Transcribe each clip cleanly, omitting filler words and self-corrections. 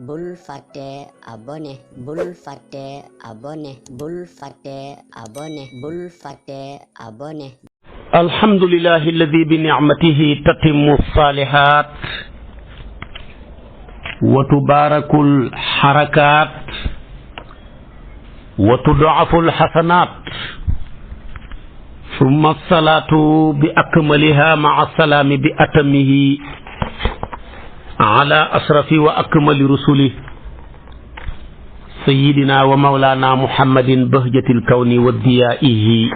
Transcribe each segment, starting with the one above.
bul fàtte abonné bul fàtte abonné bul fàtte abonné bul fàtte abonné. alhamdulillahi alladi bi nicmatihi tatimmu salihat wa tubarakul harakat wa tudaful hasanat summa salatu bi akmaliha maa salaami bi atamihi ala asrafi wa akmali rusuli sayidina wa maulana muhammadin bahjatil kawni wa diyaihi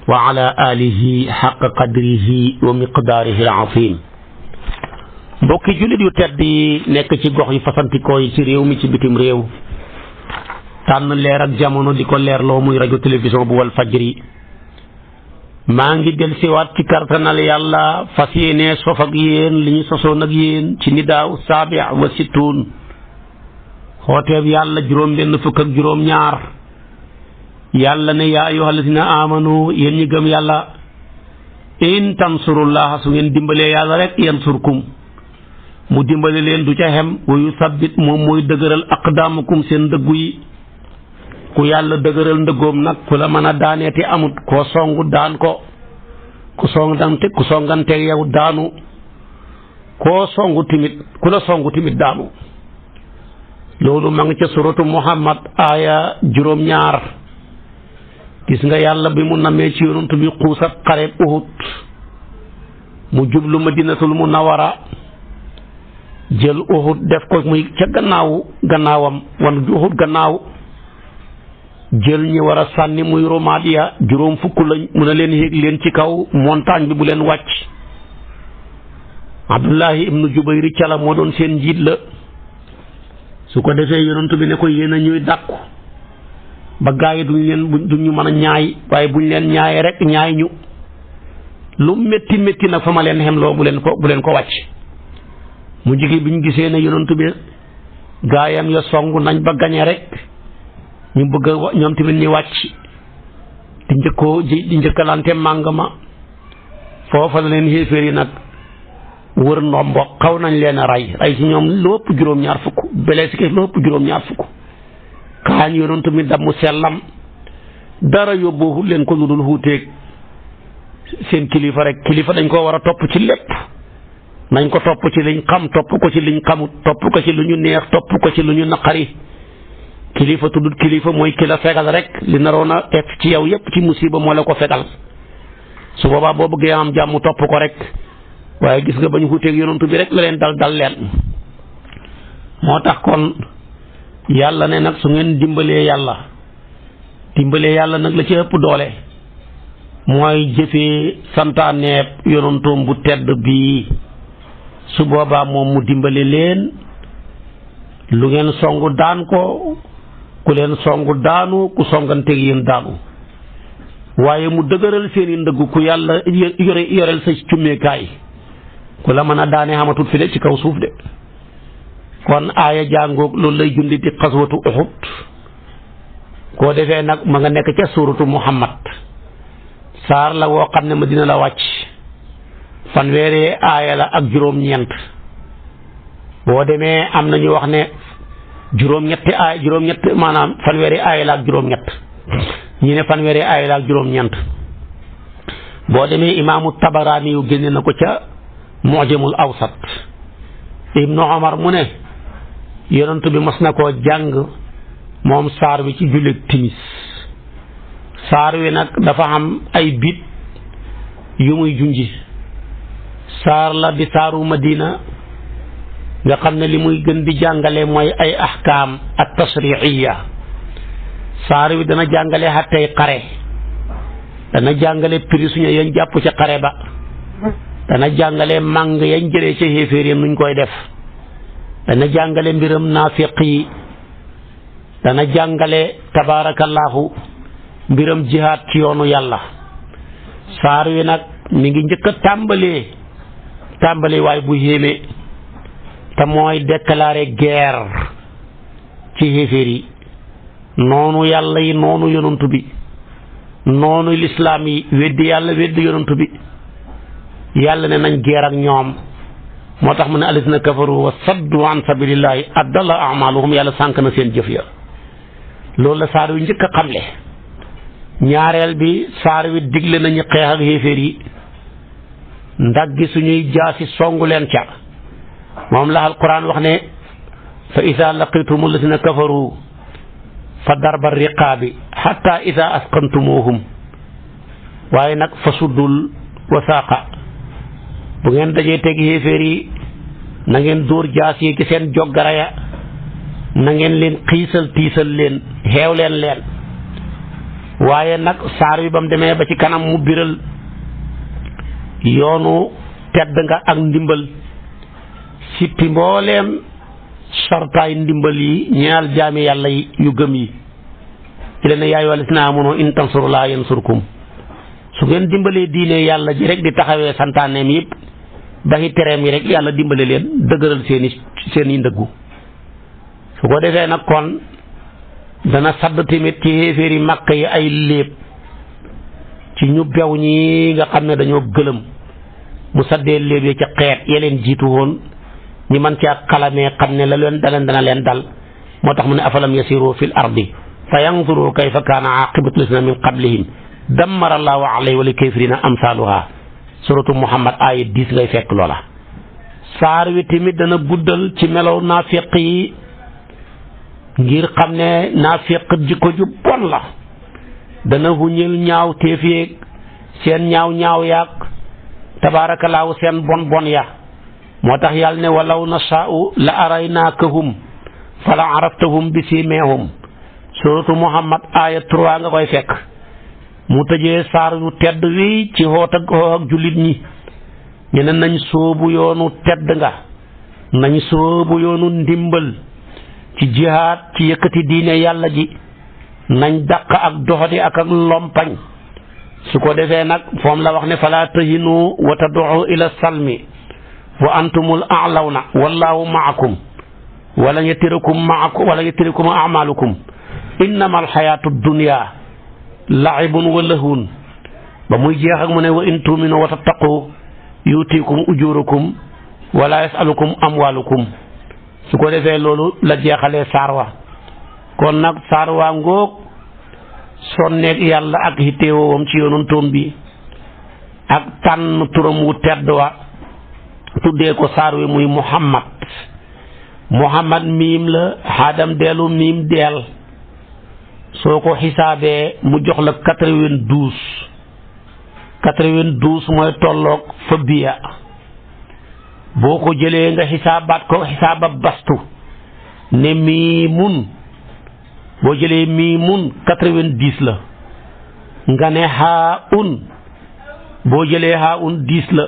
wa ala alihi xaqa qadrihi wa miqdaarihi al-azim. mbokki jullit yu tedd yi nekk ci gox yu fasantikoo yi ci réew mi ci bitim réew tànn leer ak jamono di ko leerloo muy rajo télévision bu wal fajri maa ngi del siwaat ci kartanal yàlla fas yéene sof ak yéen li ñu sosoon ak yéen ci nidaaw saabi wa situun xooteeb yàlla juróom benn fukk ak juróom ñaar yàlla ne yaa ayyuha alladina amanu yéen ñi gëm yàlla in tansurullaha su ngeen dimbalee yàlla rek yansurkum mu dimbale leen du ca xem wa yusabbit moom mooy dëgëral aqdaamakum seen ndëggu yi ku yàlla dëgëral ndëggoom nag ku la mën a daaneeti amut koo songu daan ko ku songanteeg yow daanu koo songu timit ku la songu timit daanu loolu ma ngi ca suratu muhammad aaya juróom ñaar gis nga yàlla bi mu namee ci yonent bi xuusat xareeb Uhud mu jublu madinatul munawara jël Uhud def ko muy ca gannaawam wan Uhud gannaaw jël ñi war a sànni muy romaat juróom fukk lañ mun a leen yéeg leen ci kaw montagne bi bu leen wàcc Abdullahi ibnu Jubayr cala moo doon seen njiit la su ko defee yonent bi ne ko yéen a ñuy dàqu ba gaa yi duñ ñu mën a ñaay waaye buñ leen ñaayee rek ñaay ñu lu métti métti nag fa ma leen xemloo bu leen ko wàcc mu jigi bi ñu gisee ne yonent bi gaayam ya song nañ ba gañe rek ñu bëgg a ñoom tamit ñu wàcc di njëkkalante màng ma foofa la leen xéeféer yi nag wër ndombo xaw nañ leen a rey ci ñoom lu ëpp juróom-ñaar fukk belee si lu ëpp juróom-ñaar fukk kaañ yonent mi damu sellam dara yóbbuwul leen ko lu dul xuuteeg seen kilifa rek kilifa dañ ko war a topp ci lépp nañ ko topp ci liñ xam topp ko ci liñ xamut topp ko ci lu ñu neex topp ko ci lu ñu naqari kilifa tuddut kilifa mooy ki la fegal rek li naroon a def ci yow yépp ci musiba moo la ko fegal su boobaa boo bëggee am jàmm topp ko rek waaye gis nga bañ xuuteeg yonent bi rek la leen dal leen moo tax kon yàlla ne nag su ngeen dimbalee yàlla nag la ci ëpp doole mooy jëfee santaaneeb yonentoom bu tedd bii su boobaa moom mu dimbale leen lu ngeen songu daan ko ku leen songu daanu ku songanteeg yéen daanu waaye mu dëgëral seeni ndëgg ku yàlla yoreel sa cummeekaay ku la mën a daane xamatut fi de ci kaw suuf de kon aaya jàngoog loolu lay jundi di xaswatu Uhud koo defee nag ma nga nekk ca suuratu muhammad saar la woo xam ne ma dina la wàcc fanweeri aaya la ak juróom-ñeent boo demee am na ñu wax ne juróom-ñett maanaam fanweeri aaya la ak juróom-ñett ñi ne fanweeri aaya la ak juróom-ñeent boo demee imaamu Tabaraani yu génne na ko ca mu'jamul awsat ibnu Omar mu ne yonent bi mas na koo jàng moom saar wi ci jullit timis saar wi nag dafa am ay bit yu muy junji saar la di saaru Madina nga xam ne li muy gën di jàngale mooy ay ahkaam ak tashriiya saar wi dana jàngale xattey xare dana jàngale prisonnier yañ jàpp ca xare ba dana jàngale màng yañ jëlee ca xéeféer yi nuñ koy def dana jàngale mbiram naafiq yi dana jàngale tabaarakallaahu mbiram jihaad ci yoonu yàlla saar wi nag mi ngi njëkk a tàmbali waaye bu yéeme te mooy déclarer guerre ci xéeféer yi noonu yàlla yi noonu yonent bi noonu lislaam yi weddi yàlla weddi yonent bi yàlla ne nañ guerre ak ñoom moo tax mu ne alladina kafaru wa saddu an sabilillahi adalla amaluhum yàlla sànk na seen jëf ya loolu la saar wi njëkk a xamle. ñaareel bi saar wi digle nañu xeex ak xéeféer yi ndaggi suñuy jaasi songu leen ca moom la alquran wax ne fa ida laqitum alladina kafaru fa darba riqaabi xatta ida asqantumuhum waaye nag fa suddul wasaaqa bu ngeen dajee teg xéeféer yi na ngeen dóor jaas yi ci seen joggara ya na ngeen leen xiisal tiisal leen xeew leen waaye nag saar wi ba mu demee ba ci kanam mu biral yoonu tedd nga ak ndimbal sippi mbooleem sartaay ndimbal yi ñaal jaami yàlla yi yu gëm yi ci leen yaa ayyuhal lazina aamanu in tansurullaaha yansurkum su ngeen dimbalee diine yàlla ji rek di taxawee santaaneem yëpp baxi tereem yi rek yàlla dimbale leen dëgëral seeni ndëggu su ko defee nag kon dana sadd tamit ci xéeféeri màkk yi ay léeb ci ñu bew ñi nga xam ne dañoo gëlëm mu saddee léeb yi ca xeet ya leen jiitu woon ñi mën caa xalamee xam ne la leen daleen dana leen dal moo tax mu ne afalam yasiru fil ardi fa yanzuru kayfa kaana aqibatu lasina min qablihim dammara allahu alayhi wa li kayfirina amsaluha suratu muhammad aaya 10 ngay fekk loola. saar wi tamit dana guddal ci melow naafiq yi ngir xam ne naafiq jikko ju bon la dana huñil ñaaw téeféeg seen ñaaw yaag tabaarakallaahu seen bon ya moo tax yàlla ne walaw nashaa'u la araynaakahum fala araftahum bi siimeehum suratu muhammad aaya 3 nga koy fekk mu tëjee saar yu tedd wi ci xoot ak jullit ñi ñu ne nañ sóobu yoonu tedd nga nañ sóobu yoonu ndimbal ci jihaad ci yëkkati diine yàlla ji nañ dàq ak doxadi ak lompañ su ko defee nag foom la wax ne fala tahinu wa tad'u ila salmi wa antumul a'lawna wallahu ma'akum wala yatirikum a'malukum innamal hayatu dunya la'ibun wa lahun ba muy jeex ak mu ne wa in tuminu wa tattaqu yutikum ujurakum wala yasalukum amwalukum su ko defee loolu la jeexalee saar wa kon nag saar waa ngóog sonneeg yàlla ak xitteewoowam ci yoonu toom bi ak tànn turam wu tedd wa tuddee ko saar wi muy muhammad miim la xaadam deelu miim deel soo ko xisaabee mu jox la 92 mooy tolloog fa biya boo ko jëlee nga xisaabaat ko xisaaba bastu ne miimun boo jëlee miimun 90 la nga ne xaa-un boo jëlee xaa-un 10 la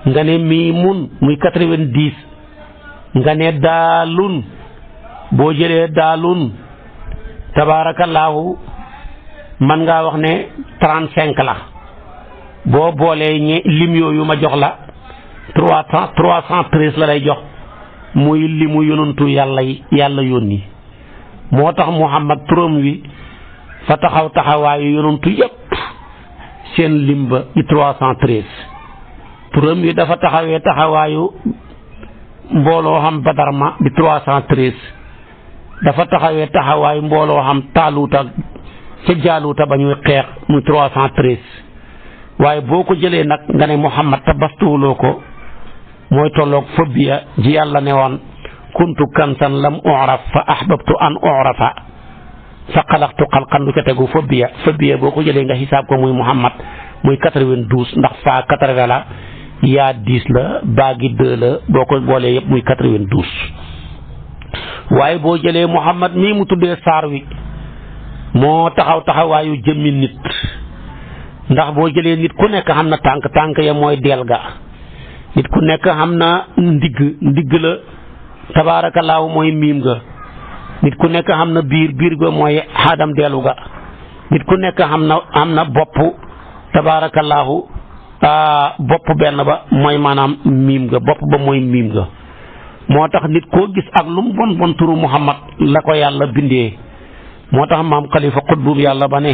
nga ne miimun muy 90 nga ne daalun boo jëlee daalun tabaarakallaahu man ngaa wax ne 35 la boo boolee lim yooyu ma jox la 313 la lay jox muy limu yonantu yàlla yónni moo tax muhammad turam wi fa taxawaayu yonantu yépp seen lim ba di 313 turam wi dafa taxawaayu mbooloo xam badar ma di 313 dafa taxawaayu mbooloo xam taaluuta ca jaaluuta ba ñuy xeex muy 313 waaye boo ko jëlee nag nga ne muhammad te bastuwuloo ko mooy tolloog fobia ji yàlla ne woon kuntu kansan lam uraf fa ahbabtu an urafa fa xalaqtu xalqan lu ca tegu fobia boo ko jëlee nga xisaab ko muy muhammad muy 92 ndax fa 80 la yaa 10 la baagi 2 la boo ko boolee yëpp muy 92 waaye boo jëlee muhammad mii mu tuddee saar wi moo taxawaayu jëmmi nit ndax boo jëlee nit ku nekk xam na tànk ya mooy deel ga nit ku nekk xam na ndigg la tabaarakallaahu mooy miim ga nit ku nekk xam na biir ga mooy xaadam deelu ga nit ku nekk xam na bopp tabaarakallaahu bopp benn ba mooy maanaam miim ga bopp ba mooy miim ga moo tax nit koo gis ak lu mu bon turu muhammad la ko yàlla bindee moo tax maam xalifa xutbum yàlla ba ne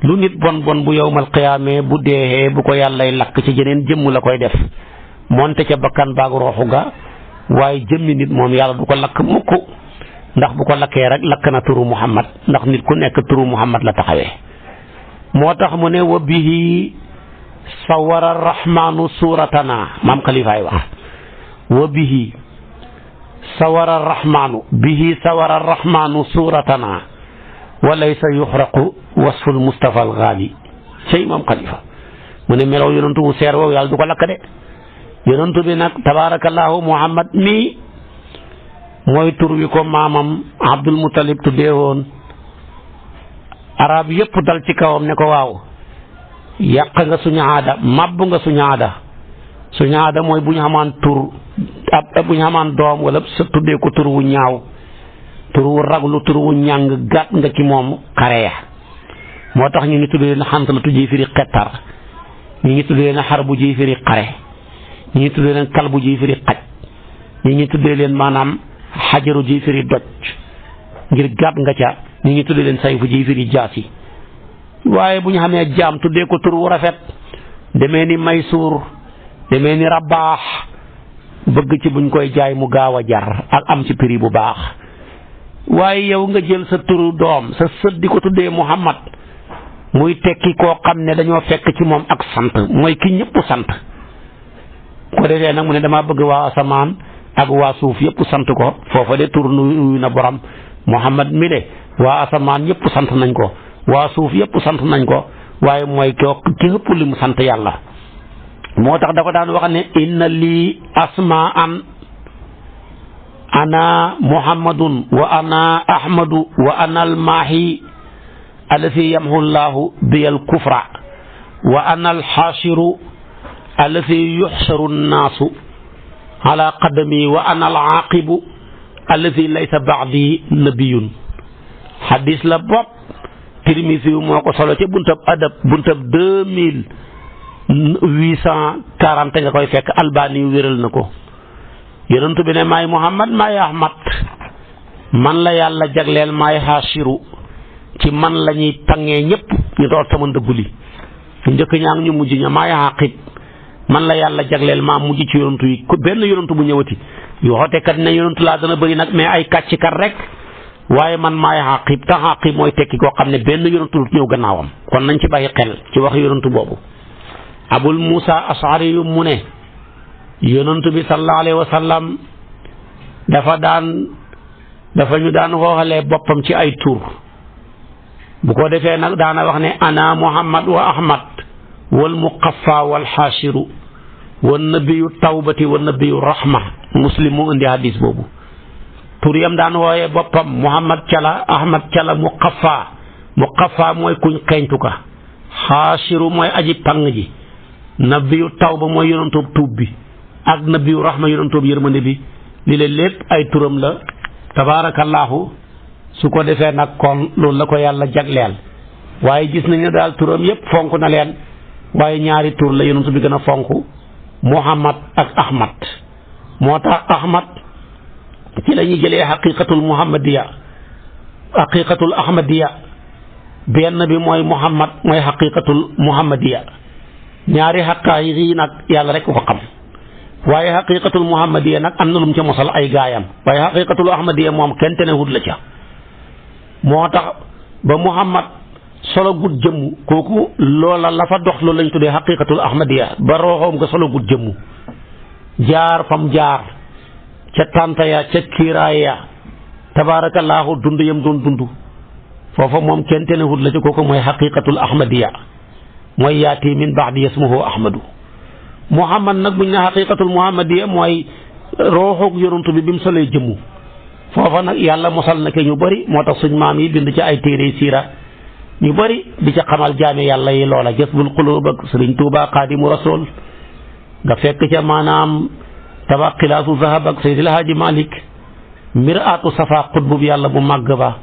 lu nit bon bu yowmal qiyaamee bu deexee bu ko yàllay lakk ci jeneen jëmm la koy def monte ca bakkan baag rooxu ga waaye jëmmi nit moom yàlla du ko lakk mukk ndax bu ko lakkee rek lakk na turu Muhammad ndax nit ku nekk turu Muhammad la taxawee moo tax mu ne wa bihi sawara rahmaanu suratana maam xalifaay wax wa bihi sawara rahmaanu suratana wa laysa yuxraqu wasful mustafa al ghali cey maam xalifa mu ne melaw yonantu wu seer woowu yàlla du ko lakk de yonantu bi nag tabarakallahu Muhammad mi mooy tur wi ko maamam Abdul Muttalib tuddee woon arab yépp dal ci kawam ne ko waaw yàq nga suñu aada màbb nga suñu aada mooy bu ñu xamaan tur bu ñu xamaan doom wala sa tuddee ko tur wu ñaaw tur wu raglu tur wu ñàng gàtt nga ci moom xare ya moo tax ñu ngi tuddee leen xantalatu ji firi xettar ñu ngi tuddee leen xar bu ji firi xare ñu ngi tuddee leen kal bu ji firi xaj ñu ngi tuddee leen maanaam xajaru ji firi doj ngir gàtt nga ca ñu ngi tuddee leen sayfu ji firi jaasi waaye bu ñu xamee jaam tuddee ko tur wu rafet demee ni Maysuur demee ni Rabaax bëgg ci buñ koy jaay mu gaaw a jar ak am ci prix bu baax waaye yow nga jël sa turu doom sa sët di ko tuddee Muhammad muy tekki koo xam ne dañoo fekk ci moom ak sant mooy ki ñëpp sant ko defee nag mu ne dama bëgg waa asamaan ak waa suuf yëpp sant ko foofa de tur nuyu na borom Muhammad mi de waa asamaan yëpp sant nañ ko waa suuf yëpp sant nañ ko waaye mooy ki ëpp li mu sant yàlla moo tax da ko daan wax ne inna lii asmaan ana muhammadun wa ana ahmadu wa ana almaahi allati yamhu llahu biyal kufra wa ana alxaashiru allati yuxsaru nnaasu ala qadami wa ana alaaqibu allati laysa baadi nabiyun hadis la bopp Tirmisi moo ko solo ca buntab adab buntab 2840 nga koy fekk Albani wéral na ko yonent bi ne maay Muhammad maay Ahmad man la yàlla jagleel maay Haashiru ci man la ñuy tangee ñëpp ñu doon sama ndëggu li ñu njëkk ñaa ngi ñu mujj ña maay Aqib man la yàlla jagleel maa mujj ci yonent yi ko benn yonent bu ñëwati yoo kat ne yonent laa dana bëri nag mais ay kàccikat rek waaye man maay Aqib te Aqib mooy tekki koo xam ne benn yonantu du ñëw gannaawam kon nañ ci bàyyi xel ci wax yonantu boobu Abul Musa Ashari yu mu ne yonantu bi sallallahu alayhi wa sallam dafa ñu daan xooxalee boppam ci ay tur bu ko defee nag daana wax ne ana Muhammad wa Ahmad wal muqaffa wal xaashiru wa nabiyu tawbati wa nabiyu rahma Muslim mu indi hadis boobu tur yam daan wooyee boppam Muhammad cala Ahmad cala muqaffa mooy kuñ xeeñtu ka xaashiru mooy aji pang ji nabiyu tawba mooy yonantoob tuub bi ak nabiyu rahma yonantoob yërmande bi li leen lépp ay turam la tabaarakallaahu su ko defee nag kon loolu la ko yàlla jagleel waaye gis nañ ne daal turam yépp fonk na leen waaye ñaari tur la yonantu bi gën a fonk Muhammad ak Ahmad moo tax Ahmad ci la ñuy jëlee xaqiqatul ahmadiya benn bi mooy Muhammad mooy xaqiqatul muhammadiya ñaari xaqaa yi nag yàlla rek ko xam waaye xaqiqatul muhammadiya nag am na lu mu ca mosal ay gaayam waaye xaqiqatul ahmadiya moom kenn te ne wut la ca moo tax ba Muhammad solo gut jëmm kooku loola la fa dox loolu lañ tuddee xaqiqatul ahmadiya ba rooxoom nga solo gut jëmm jaar fam jaar ca tànta ya ca kiiraay ya tabaarakallaahu dund yam doon dund foofa moom kenn te ne wut la ca kooku mooy xaqiqatul ahmadiya mooy yaati min baadi yasmuhu ahmadu Muhammad nag buñ ne xaqiqatul muhammadiya mooy rooxoog yonantu bi mu solee jëmm foofa nag yàlla mosal na ke ñu bëri moo tax suñ maam yi bind ci ay téere siira ñu bëri di ca xamal jaami yàlla yi loola jasbul qulub ak Sëriñ Tuuba Xaadimu Rasuul nga fekk ca maanaam taba xilaasu zahab ak Seydil Haaji Malik miraatu safa xutbu bi yàlla bu màgg ba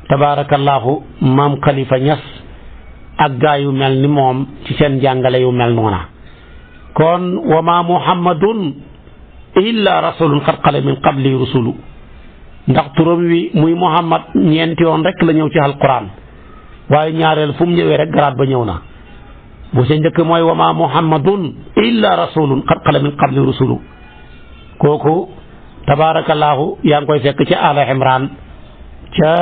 tabaarakallaahu maam Khalifa Ñas ak gaa yu mel ni moom ci seen njàngale yu mel noona kon wa ma muhammadun illa rasulun qad xala min qabli rusulu ndax turam wi muy Muhammad ñeenti yoon rek la ñëw ci alquran waaye ñaareel fu mu ñëwee rek garaat ba ñëw na bu sa njëkk mooy wa ma muhammadun illa rasulun qad xala min qabli rusulu kooku tabaarakallaahu yaa ngi koy fekk ci Ala Imran ca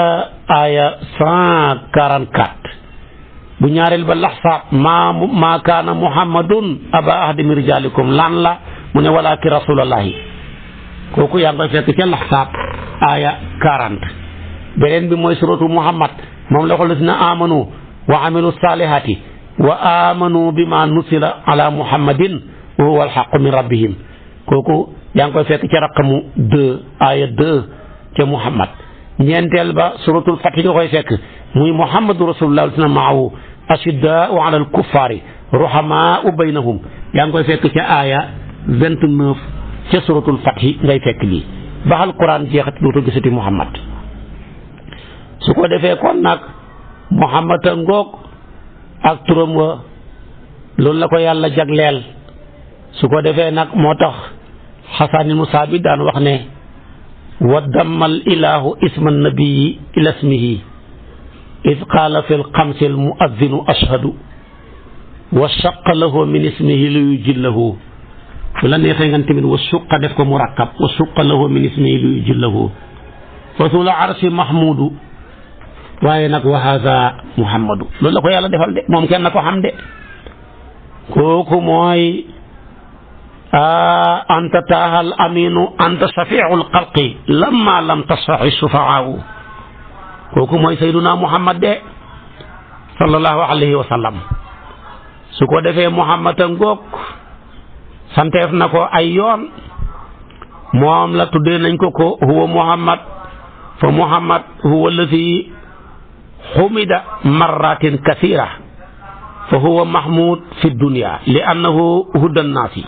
aaya 144 bu ñaareel ba laxsaab maa kaana muhammadun aba ahadi min rijalikum lan la mu ne walakin rasulallahi kooku yaa ngi koy fekk ca laxsaab aaya 40 beneen bi mooy suratu muhammad moom la ko lazina amanu wa amilu salihati wa amanu bima nusila ala muhammadin wa huwa alxaqu min rabbihim kooku yaa ngi koy fekk ca raqamu 2 aaya 2 ca muhammad ñeenteel ba suratul fath nga koy fekk muy muhammadu rasulullah sallallahu alayhi wa sallam maahu ashiddaau ala alkuffaari ruhamaau baynahum yaa ngi koy fekk ca aaya 29 ca suratul fath ngay fekk lii ba alquran jeexat dootoo gisati muhammad su ko defee kon nag muhammad a ngoog ak turam wa loolu la ko yàlla jagleel su ko defee nag moo tax xasaanil musaabi daan wax ne wa dammal ilaahu isma nabii ila ismihi id qaala fi lxamsi almuaddinu ashhadu wa shaqa lahu min ismihi li yujillahu su la neexee nga tamit wa suqa def ko murakkab wa suqa lahu min ismihi li yujillahu fa sul arsi mahmudu waaye nag wa haza muhammadu loolu la ko yàlla defal de moom kenn na ko xam de kooku mooy anta taahal aminu anta shafiul xalqi lamma lam tasfaxi sufaau kooku mooy sayduna muhammad de sallallahu alayhi wa sallam su ko defee muhammad a ngoog santeef na ko ay yoon moom la tuddee nañ ko huwa muhammad fa muhammad huwa alladi xumida marratin kathira fa huwa mahmud fi dunia li annahu huda nnaasi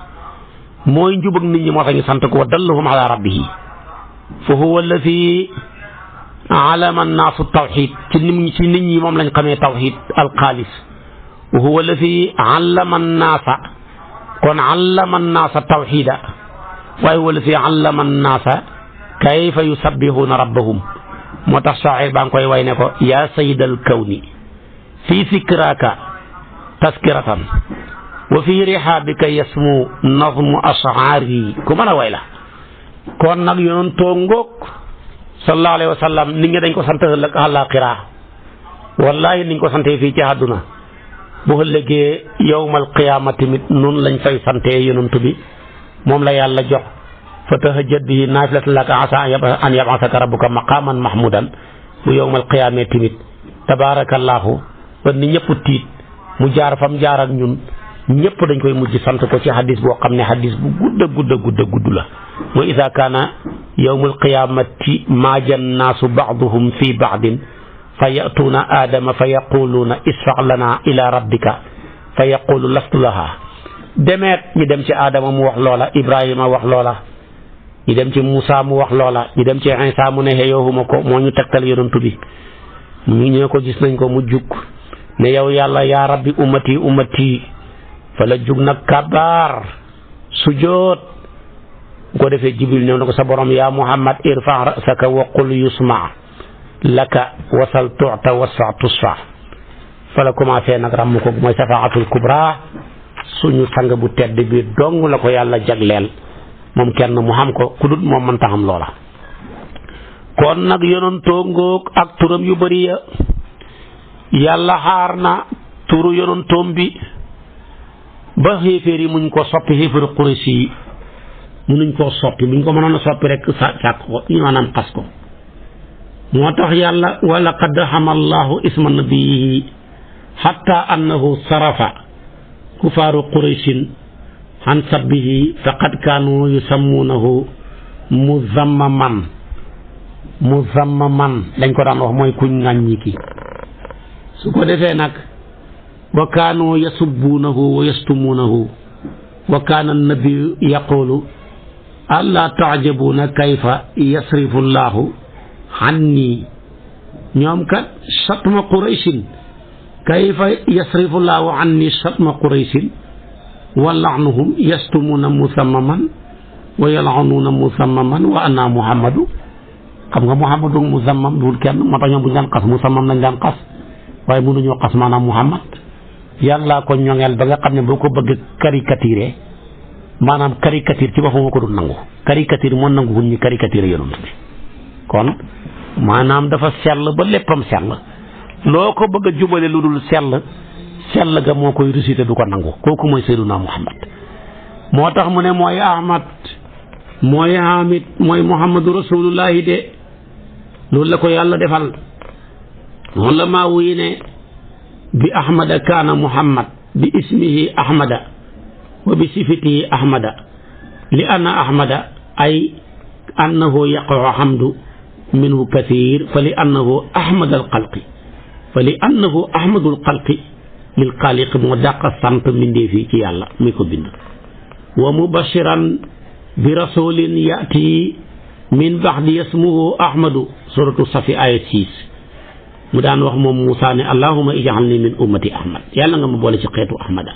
mooy njubag nit ñi moo tax ñu sant ko wa dallahum ala rabbihi fa huwa alladi alama annaasu tawxid ci nit ñi moom lañ xamee tawxid alxaalis wa huwa alladi allama annaasa kon allama annaasa tawxida waaye huwa alladi allama annaasa kayfa yusabbihuna rabbahum moo tax saahir baa ngi koy way ne ko yaa sayyidal kawni fii fikraka taskiratan wa fii rihaabika yasmu nazmu ashaari ku mën a way la kon nag yonoon too ngoog sallallahu alayhi wa sallam nit ñi dañ ko sant ëllëg àllaaxira wallahi niñ ko santee fii ci àdduna bu ëllëgee yawmal qiyaama tamit noonu lañ fay santee yonent bi moom la yàlla jox fa tahajjad bihi naafilatan laka asaa an yab'asaka rabbuka maqaaman mahmuudan bu yawmal qiyaamee tamit tabaarakallaahu ba ni ñëpp tiit mu jaar fam jaar ak ñun ñëpp dañ koy mujj sant ko ci hadis boo xam ne hadis bu gudd la mooy idaa kaana yawmul qiyaamati maaja nnaasu ba'duhum fi ba'din fa ya'tuuna aadama fa yaquluuna isfa' lanaa ilaa rabbika fa yaqulu lastu lahaa demeet ñu dem ci aadama mu wax loola ibrahima wax loola ñu dem ci Moussa mu wax loola ñu dem ci Isa mu ne xëyoowuma ko moo ñu tegtal yonantu bi ñu ñëw ko gis nañ ko mu jug ne yow yàlla yaa rabbi ummati fa la jug nag kabaar sujoot bu ko defee jibril ñëw na ko sa borom yaa muhammad irfa rasaka wa qul yusma laka wasal tu'ta wasa tusfa fa la commencé nag ràmm ko mooy safaatul kubra suñu sang bu tedd bi dong la ko yàlla jagleel moom kenn mu xam ko ku dut moom mënta xam loola kon nag yonantoo ngoog ak turam yu bari ya yàlla xaar na turu yonantoom bi ba xéeféer yi muñ ko soppi xéeféeri Quraysh yi munuñ koo soppi buñ ko mënoon a soppi rek sàkk ko ñu maanaam xas ko moo tax yàlla wa laqad hamallahu isma nabiyihi hatta annahu sarafa kufaaru Qurayshin an sabbihi faqad kaanu yusammuunahu muzammaman lañ ko daan wax mooy kuñ ŋàññi ki su ko defee nag wa kaanu yasubbuunahu wa yastumuunahu wa kaana nabiyu yaqulu allaa tajabuuna kayfa yasrifu llaahu anni ñoom kat shatma qurayshin kayfa yasrifu llaahu anni shatma qurayshin wa la'nuhum yastumuuna musammaman wa yal'anuuna musammaman wa ana muhammadu xam nga muhammadu musammam dul kenn moo tax ñoom bu ñu daan xas musammam lañ daan xas waaye mënuñoo xas maanaam muhammad yàllaa ko ñoŋeel ba nga xam ne boo ko bëgg caricaturé maanaam caricature ci boppam moo ko dul nangu caricature moo nangu wun ñi caricature yonent bi kon maanaam dafa sell ba léppam sell loo ko bëgg a jubale lu dul sell ga moo koy récité du ko nangu kooku mooy Seydunaa Muhammad moo tax mu ne mooy Ahmad mooy Hamid mooy Muhammadu Rasulullahi de loolu la ko yàlla defal noonu la maa wuyi ne bi ahmada kaana Muhammad bi ismihi ahmada wa bi sifatihi ahmada li anna ahmada ay annahu yaqa'u hamdu minhu kathir fa li annahu ahmadul xalqi lil xaaliq moo dàq sant mbindee fii ci yàlla mi ko bind wa mubashiran bi rasulin yati min baxdi yasmuhu ahmadu suratu safi ayat 6 mu daan wax moom Moussa ne allahuma ij'alni min ummati ahmad yàlla nga ma boole ci xeetu ahmada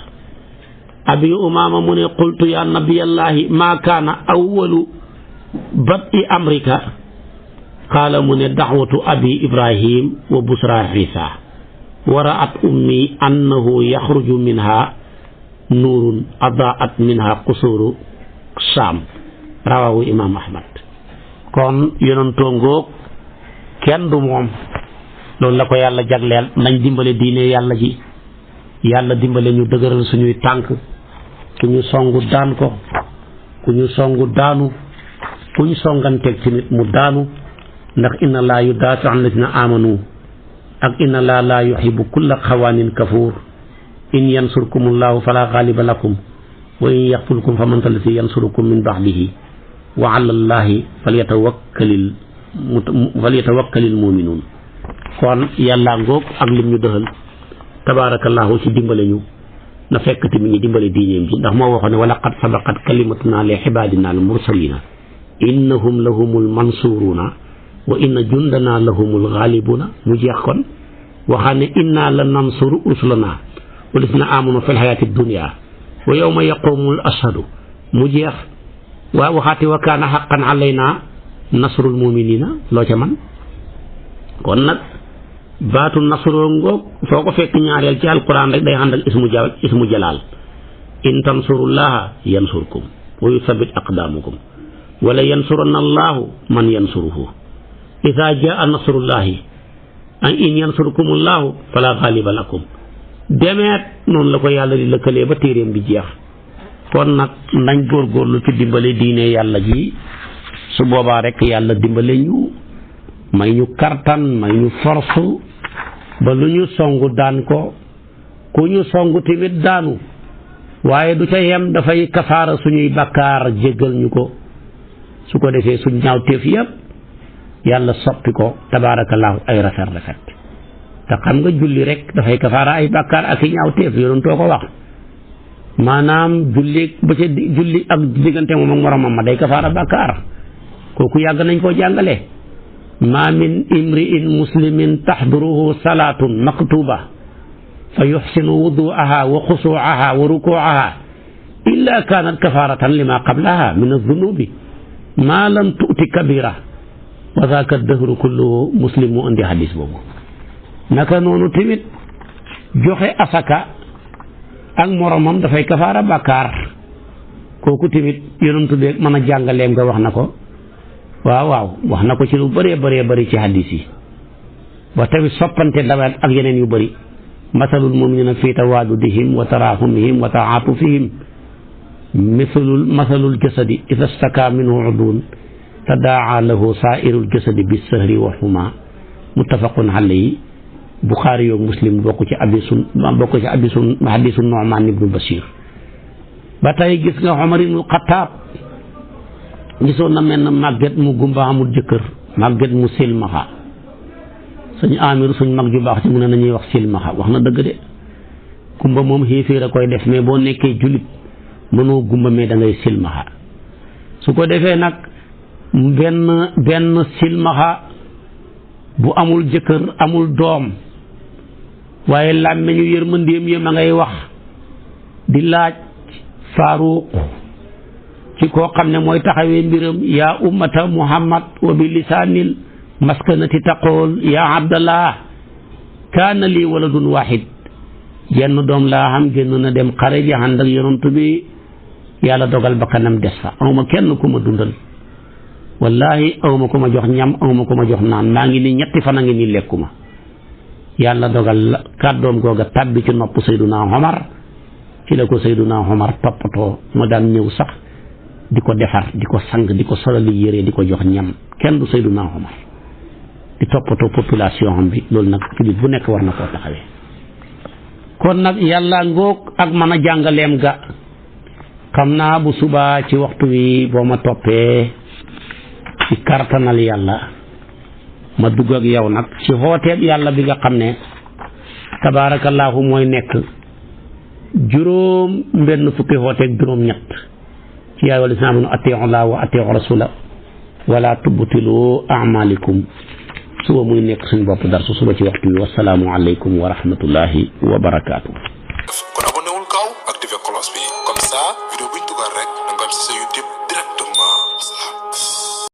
abi umaama mu ne qultu ya nabiyallahi maa kaana awwalu bad'i amrika qaala mu ne daxwatu abi ibrahim wa busra isa wa ra'at ummi annahu yaxruju minha nuurun adaat minha qusuru saam rawahu imam ahmad kon yonentoo ngoog kenn du moom loolu la ko yàlla jagleel nañ dimbale diine yàlla ji yàlla dimbale ñu dëgëral suñuy tànk ku ñu songu daan ko ku ñu songu daanu ku ñu songanteeg ci nit mu daanu ndax inna laa yudaafi an lazina amanu ak inna laa yuhibbu kulla xawaanin kafuur in yansurkumullahu fala gaaliba lakum wa in yaxfulkum fa man alladi yansurukum min baxdihi wa ala llahi falyatawakkalil muminuun kon yàlla ngoog ak lim ñu dëxal tabaarakallahu ci dimbale ñu na fekk tamit ñu dimbale diineem ji ndax moo waxoon ne wa laqad sabaqat kalimatuna li ibaadina al mursalina innahum lahumul mansuruuna wa inna jundana lahumul ghalibuna mu jeex kon waxaa ne inna la nansuru rusulana walladina amanu fil hayati dunya wa yawma yaqumul ashhadu mu jeex waa waxaate wa kaana haqqan alayna nasrul muminina loo ca man kon nag baatu nasroo ngoog foo ko fekk ñaareel ci alquran rek day ànd ak ismu jalaal in tansurullaha yansurkum wa yuthabbit aqdamakum wala yansuranna allahu man yansuruhu ida jaa nasrullahi an in yansurkumullahu fala ghaliba lakum demeet noonu la ko yàlla di lëkkalee ba téeréem bi jeex kon nag nañ góorgóorlu ci dimbale diine yàlla ji su boobaa rek yàlla dimbale ñu may ñu kartan may ñu force ba lu ñu songu daan ko ku ñu songu tamit daanu waaye du ca yem dafay kafaara suñuy bakkaar jéggal ñu ko su ko defee suñ ñaawteef yëpp yàlla soppi ko tabaarakallaahu ay rafet te xam nga julli rek dafay kafaara ay bakkaar ak i ñaawteef yoroon too ko wax maanaam julli ba ca julli ak diggante moom ak moromam ma day kafaara bakkaar kooku yàgg nañ koo jàngale ma min imri'in muslimin taxduruhu salaatun maktuba fa yuxsinu wudu'aha wa xusuu'aha wa rukuu'aha illa kaanat kafaaratan lima qablaha min az-zunubi ma lam tu'ti kabira wa zaaka dahru kulluhu muslim mu indi hadis boobu naka noonu tamit joxe asaka ak moromam dafay kafaara bàkkaar kooku tamit yonentu de mën a jàngaleem nga wax na ko waaw wax na ko ci lu bëree bëri ci hadis yi ba tamit soppante dawet ak yeneen yu bëri masalul muminina fi tawaadudihim wa tarahumihim wa taatufihim masalul jasadi ida staka minhu udun tadaa lahu sairul jasadi bi sahri wa xuma muttafaqun alayhi Buxaari yoog Muslim bokk ci hadisu Nu'man ibnu Bashir ba tey gis nga Omar ibnu Xataab gisoon na mel na màgget mu gumba amul jëkkër màgget mu silmaxa suñu amir suñ mag ju baax ci mu ne nañuy wax silmaxa wax na dëgg de gumba moom xiifiir a koy def mais boo nekkee jullit mënoo gumba mais da ngay silmaxa su ko defee nag benn silmaxa bu amul jëkkër amul doom waaye làmmeñu yërmandeem ya ma ngay wax di laaj Faaruq ci koo xam ne mooy taxawee mbiram yaa ummata muhammad wa bi lisaanil maskanati taqool yaa abdallah kaana lii waladun wahid jenn doom laa xam génn na dem xare ji ànd ak yonent bi yàlla dogal ba kanam des fa awma kenn ku ma dundal wallahi awma ku ma jox ñam awma ku ma jox naan maa ngi nii ñetti fan a ngi nii lekkuma yàlla dogal kàddoom googa tàbbi ci nopp Seyduna Omar ci la ko Seyduna Omar toppatoo mu daan ñëw sax di ko defar di ko sang di ko solali yére di ko jox ñam kenn du Seyduna Omar di toppatoo population am bi loolu nag jullit bu nekk war na koo taxawee kon nag yàlla ngoog ak mën a jàngaleem ga xam naa bu subaa ci waxtu wi boo ma toppee ci kartanal yàlla ma dugg ak yow nag ci xooteeb yàlla bi nga xam ne tabaarakallaahu mooy nekk juróom benn fukki xooteeg juróom ñett ci yaay wala islam atiu Allah wa atiu rasula wala tubtilu a'malikum suba muy nekk suñ bopp dar su suba ci waxtu wi wasalaamu aleykum wa rahmatullahi wa barakaatu.